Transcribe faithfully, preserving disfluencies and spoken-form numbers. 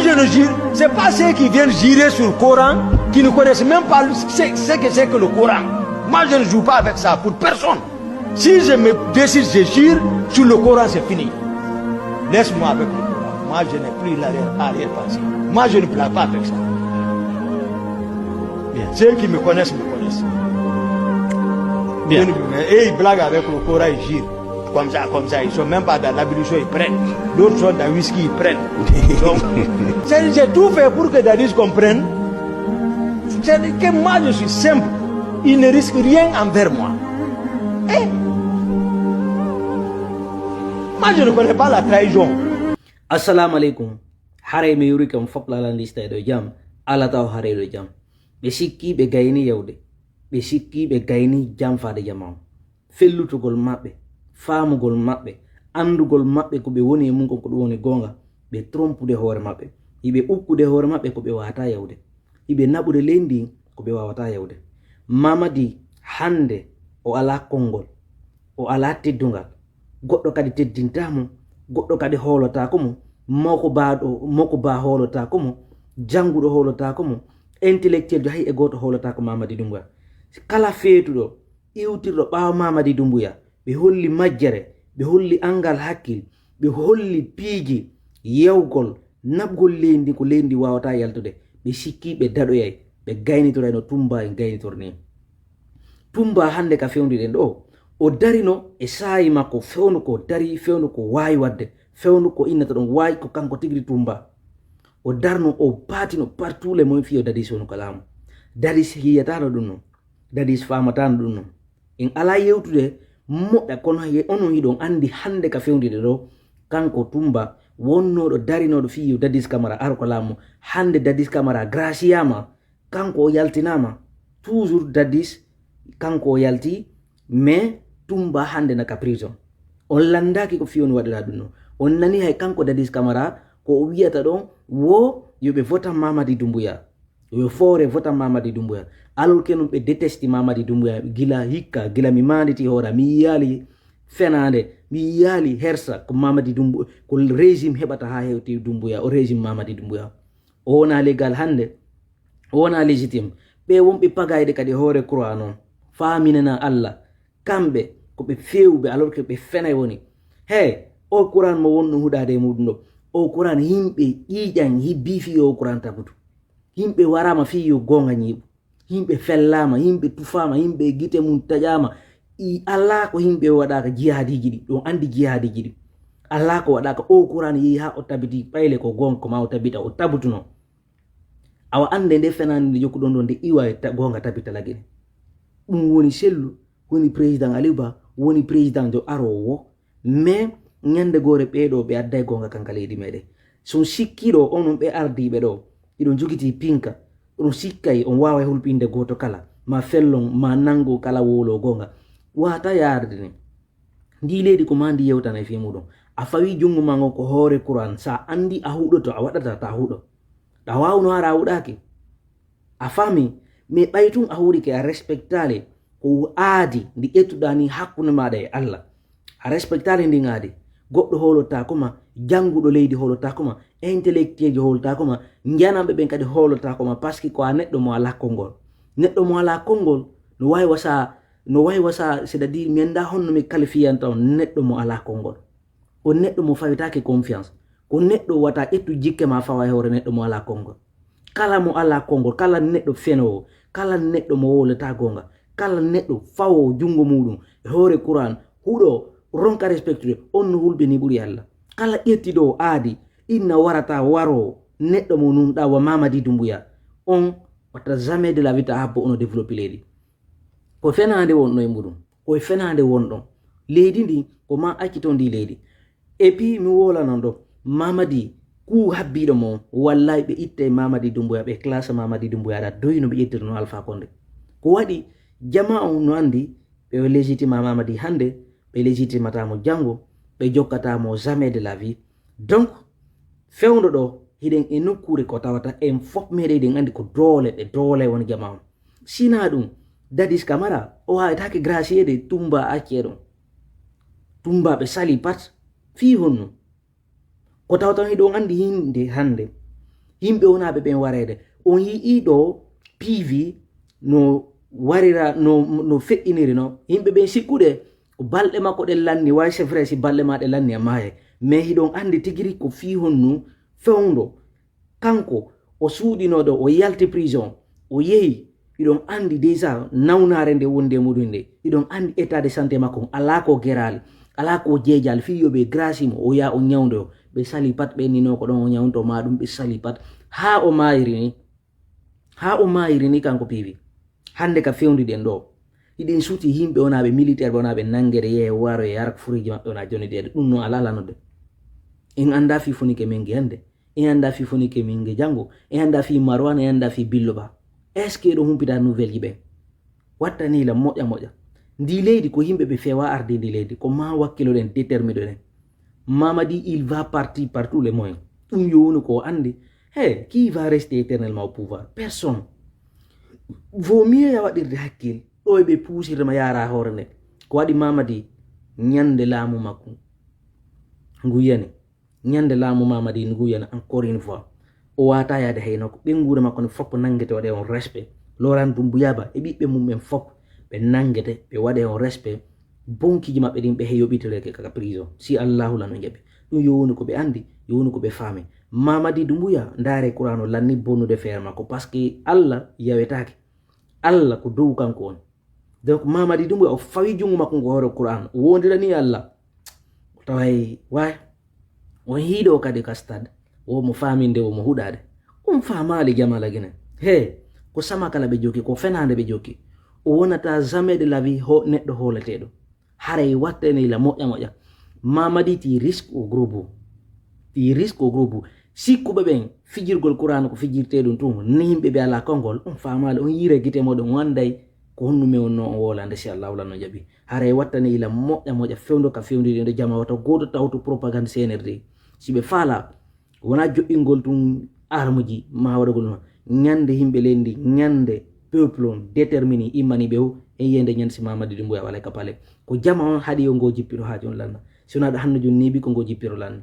Je ne jure, c'est pas ceux qui viennent jurer sur le Coran, qui ne connaissent même pas ce, ce que c'est que le Coran. Moi, je ne joue pas avec ça pour personne. Si je me décide, je jure sur le Coran, c'est fini. Laisse-moi avec le Coran. Moi, je n'ai plus l'arrière-, arrière-pensée. Moi, je ne blague pas avec ça. Bien. Ceux qui me connaissent, me connaissent. Bien. Et ils blaguent avec le Coran, ils jurent. Comme ça, comme ça, ils sont même pas dans l'ablution, ils prennent. D'autres sont dans whisky, ils prennent. Donc, c'est- j'ai tout fait pour que Dadis comprenne. C'est que moi, je suis simple. Il ne risque rien envers moi. Eh, moi, je ne connais pas la trahison. Assalamu aleykum. Haray mi yurike on fof lala ndista e ɗo jam. Alla taw haray ɗo jam. Ɓe sikki ɓe gayni yewde. Ɓe sikki ɓe gayni jam faade jama on. Fellutugol maɓɓe, faamugol maɓɓe, anndugol maɓɓe ko ɓe woni e mum kon ko ɗum woni goonga, ɓe trompude hoore maɓɓe. Hiɓe ukkude hoore maɓɓe ko ɓe waawata yawde. Hiɓe naɓude leydi ndin ko ɓe waawata yawde. Mamadi hannde o alaa konngol, o alaa teddungal. Goɗɗo kadi teddintaa mo, goɗɗo kadi hoolotaako mo, mawko baaɗo, mawko baa hoolotaako mo, jannguɗo hoolotaako mo, intellectuel jo hay e gooto hoolotaako Mamadi Dumbuya. Kala feetuɗo iwtirɗo ɓaawo Mamadi Dumbuya, ɓe holli majjere, ɓe holli anngal hakkil, ɓe holli piiji yewgol, naɓgol leydi ko leydi waawata yaltude. Ɓe sikki ɓe daɗoyay, ɓe gaynitoray no Tumba en gaynitor ni. Tumba hannde ka fewndi ɗen ɗo, o darino e saayi makko fewndo ko dari, fewndo ko waawi waɗde, fewndo ko innata ɗon waawi ko kanko tigri Tumba. O darno, o paatino partout le moyen fiyo Dadis wonu ka laamu. Dadis yiyataano ɗum non. Dadis faamataano ɗum non. En alaa yewtude moƴƴa, kono ye onon hiɗon anndi hannde ka fewndide ɗo, kanko Tumba wonnooɗo darinooɗo fii yo Dadis Camara aro ka laamu. Hannde Dadis Camara graciyaama, kanko o yaltinaama. Toujours Dadis, kanko o yalti, mais Tumba hannde na ka prison. On lanndaaki ko fii on waɗiraa ɗum non. On nani hay kanko Dadis Camara ko o wiyata ɗon wo yo ɓe votan Mamadi Dumbuya. Yo foore votan Mamadi Dumbuya. Alors que non ɓe detesti Mamadi Dumbuya gila hikka, gila mi maanditi hoora, mi yiyaali fenaande, mi yiyaali hersa ko Mamadi Dumbuya, ko régime heɓata haa hewti Dumbuya, o régime Mamadi Dumbuya. O wonaa légal hannde, o wonaa légitime. Ɓe wonɓe pagayɗe kadi hoore Qur'an on, faaminana Allah. Kamɓe ko ɓe feewɓe, alors que ɓe fenay woni. Hey, o Qur'an mo wonno huɗaade e muɗum ɗo. O Qur'an yimɓe ƴiiƴan hibbi fii yo o Qur'an tabutu. Yimɓe waraama fii yo goonga ñiiɓu. Yimɓe fellaama, yimɓe tufaama, yimɓe gite mum taƴaama. I alaa ko yimɓe waɗaaka jihaadiiji ɗi, ɗum anndi jihaadiiji ɗi. Alaa ko waɗaaka o Qur'an yehi haa o tabiti ɓayle ko goonga ko ma o tabita, o tabutuno. Awa annde nde fenaande nde jokkuɗon ɗon nde iwa e ta-, goonga tabita lagine. Ɗum woni sellu, woni président Aliou Ba, woni président jo aroowo. Mais ñande goore ɓee ɗo ɓe adday goonga kanka leydi meɗen. So on sikkiɗo onon ɓe ardiiɓe ɗo, iɗon jogiti pinka, on sikkay on waaway hulɓinde gooto kala, ma fellon, ma nanngo kala wowlo goonga. Wata yaarde ni. Ndi leydi ko ma ndi yewtana e fii muɗum. A fawi junngo ma ngon ko hoore Qur'an, sa anndi a huɗoto, a waɗata ta huɗo. Ɗa waawno hara a huɗaaki. A faami, mais ɓay tun a huurike a respectaali ko aadi ndi ƴettuɗaa ni hakkunde maaɗa e Allah. A respectaali ndin aadi. Goɗɗo hoolotaako ma, jannguɗo leydi hoolotaako ma, intellectuel jo hoolotaako ma, njananɓe ɓen kadi hoolotaako ma, parce que ko a neɗɗo mo alaa konngol. Neɗɗo mo alaa konngol, no waawi wasa, no waawi wasa, c'est-à-dire mi anndaa honno mi kalifiyanta on, neɗɗo mo alaa konngol. Ko neɗɗo mo fawetaake confiance. Ko neɗɗo wata ƴettu jikke ma fawa e hoore neɗɗo mo alaa konngol. Kala mo alaa konngol, kala neɗɗo fenoowo, kala neɗɗo mo wowlata goonga, kala neɗɗo fawo junngo muɗum e hoore Qur'an, huɗo, ronka respectude, on no hulɓini ɓuri Allah. Kala ƴettiɗo aadi, inna warata waroo neɗɗo mo nunɗa wa Mamadi Dumbuya, on wata jamais de la vie ta habbo ono développé leydi. Ko fenaande wonɗo e muɗum, ko e fenaande wonɗon. Leydi ndi, ko ma acciton ndi leydi. Et puis mi wowlanon ɗo, Mamadi, ku habbiiɗo mo, wallahi ɓe itte Mamadi Dumbuya, ɓe classe Mamadi Dumbuya, aɗa doyi no ɓe ƴettirno Alpha Condé. Ko waɗi, jama on no anndi, ɓe o légitima Mamadi hannde, ɓe légitimata mo janngo, ɓe jokkata mo jamais de la vie. Donc, fewndo ɗo, hiɗen e nokkuure ko tawata en fof meɗen eɗen anndi ko doole, ɓe doole woni jama on. Sina ɗum, Dadis Camara, o waawetaake gracier de Tumba accee ɗum. Tumba ɓe sali pat, fii honno? Ko tawata hiɗon anndi hinde hannde, Yimɓe wonaaɓe ɓen wareede. On yi'ii ɗo P V no warira, no, no feƴƴiniri no. Yimɓe ɓen sikkude ko balɗe makko ɗen lanni, way c'est vrai si balɗe ma ɗe lanni a maayay. Mais hiɗon anndi tigi rigi ko fii honnu fewndo. Kanko o suuɗinoo ɗo, o yalti prison, o yehi. Hiɗon anndi déjà nawnaare nde wondi e muɗum nde. Hiɗon anndi état de santé makko on, alaa ko geraali, alaa ko jeejaali, fii yo ɓe grâce mo, o yaha o ñawndoyo. Ɓe sali pat, ɓe ninoo ko ɗon o ñawnto ma ɗum, ɓe sali pat. Haa o maayiri ni, haa o maayiri ni kanko P V. Hannde ka fewndi ɗen ɗo. Hiɗen suti yimɓe wonaaɓe militaire, ɓe wonaaɓe nanngere, yehe waro e yarak fureeji maɓɓe wona joni ɗeɗe. Ɗum no alaa lanode. En anndaa fii fonike men nge hannde. En anndaa fii fonike men nge janngo. En anndaa fii Marwan, en anndaa fii Billo Ba. Est-ce que ɗo humpita nouvelle ji ɓen? Wattani la moƴƴa moƴƴa. Ndi leydi ko yimɓe ɓe feewa arde ndi leydi. Ko ma wakkiloɗen, détermineɗen. Mamadi, il va partir par tous les moyens. Ɗum yo wonu ko o anndi. Hey, qui va rester éternellement au pouvoir? Personne. Vaut mieux ya waɗirde hakkil. Ɗo e ɓe puusirde ma yaara hoore nde. Ko waɗi Mamadi ñande laamu makko ngu yani. Ñande laamu Mamadi ngu yani encore une fois. O waata yaade hay nokku. Ɓe nguure makko ne fop nanngete waɗe on respect. Laurent Doumbouya Ba e ɓiɓɓe mum ɓen fop ɓe nanngete, ɓe waɗe on respect. Bonkiji maɓɓe ɗin ɓe he yoɓitoreke kaka prison. Si Allahu lan o jaɓi. Ɗum yo woni ko ɓe anndi, yo woni ko ɓe faami. Mamadi Doumbouya, ndaare Qur'an o lanni bonnude feere makko. Parce que Allah yawetaake. Allah ko dow kanko on. Donc Mamadi Doumbouya o fawi junngo makko ngo hoore Qur'an. O wondirani Allah. O taway, way. On hiiɗo kadi ka stade. Wo mo faaminde, wo mo huɗaade. On faamaali Jamala Gine. He, ko sama kala ɓe jokki, ko fenaande ɓe jokki. O wonata jamais de la vie ho, neɗɗo hooleteeɗo. Haray wattene ila moƴƴa moƴƴa. Mamadi ti risque au gros bout. Ti risque au gros bout. Sikkuɓe ɓen fijirgol Qur'an ko fijirtee ɗum tun, ni yimɓe ɓe alaa konngol, on faamaali, on yiire gite moɗon, on annday ko honnume on no on woolande si Allahu lan no jaɓi. Haray wattane ila moƴƴa moƴƴa fewndo ka fewndiri nde jama wata gooto tawtu propagande C N R D. Si ɓe faala, wona joɗɗingol tun armuji ma waɗagol ma. Ñande yimɓe leydi, ñande peuple on déterminé immani ɓe o, e yiyande ñande si Mamadi Doumbouya wala ka palais. Ko jama on haɗi yo ngo jippiro haaju on lanna. Si wona ɗo hannde joni neeɓi ko ngo jippiro lanna.